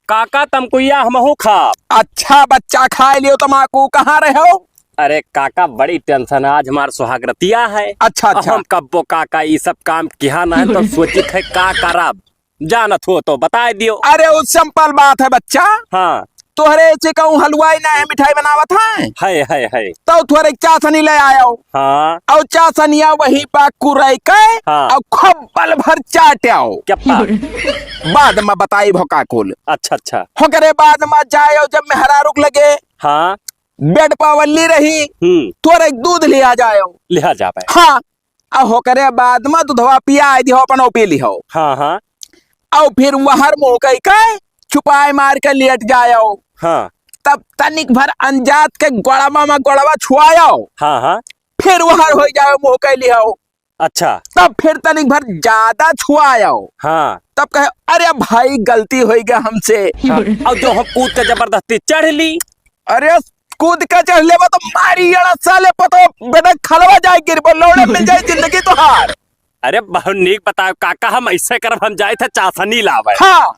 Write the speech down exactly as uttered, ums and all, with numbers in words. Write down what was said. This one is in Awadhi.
काका तमकुइया हमहू खाब। अच्छा बच्चा, खाए लियो तमाकू, कहाँ रहो? अरे काका, बड़ी tension है, आज हमार सुहागरतिया है। अच्छा, अच्छा। हम कब्बो काका ई सब काम किहा ना है, तो सोचित है का करब, जानत हो तो बताए दियो। अरे उ simple बात है बच्चा। हाँ। तोहरे से कहूँ हलवाई ना है, मिठाई बनावत है। है, है, है। तो थोड़े चासनी ले आयो। हाँ। और चासनिया वही पा कुरई के हाँ। और खब्बल भर चाट्याओ। क्या पा? बाद में बताई भोका कुल। अच्छा, अच्छा। होकरे बाद में जायो जब मेहरारू के लगे। हाँ। बेड पावली रही। हम्म। तोरे दूध लिया जायो। लिहा जावे। हाँ। आ होकरे बाद में दुधवा पिया दिहो, अपन पी लिहो। हाँ, हाँ। और फिर वहर मुँह कई के चुपाई मार के लेट जायो। हाँ। तब तनिक भर अनजात के गोड़वा में गोड़वा छुआयो। हाँ, हाँ। फिर वहर हो जाओ, मुँह कई लिहो। अच्छा। तब फिर तनिक भर ज्यादा छुआयो। हाँ। तब कहे, "अरे भाई, गलती होइ गया हमसे।" हाँ। और जो हम कूद के जबरदस्ती चढ़ ली। अरे, कूद के चढ़ लेबा तो मारी एड़ा साले पतो, बेटा खलवा जाए गिरबो, लौड़े मिल जाए जिंदगी तोहार। अरे बहुत नीक बताओ काका, हम ऐसे करब, हम जाए थे चासनी लावे। हाँ।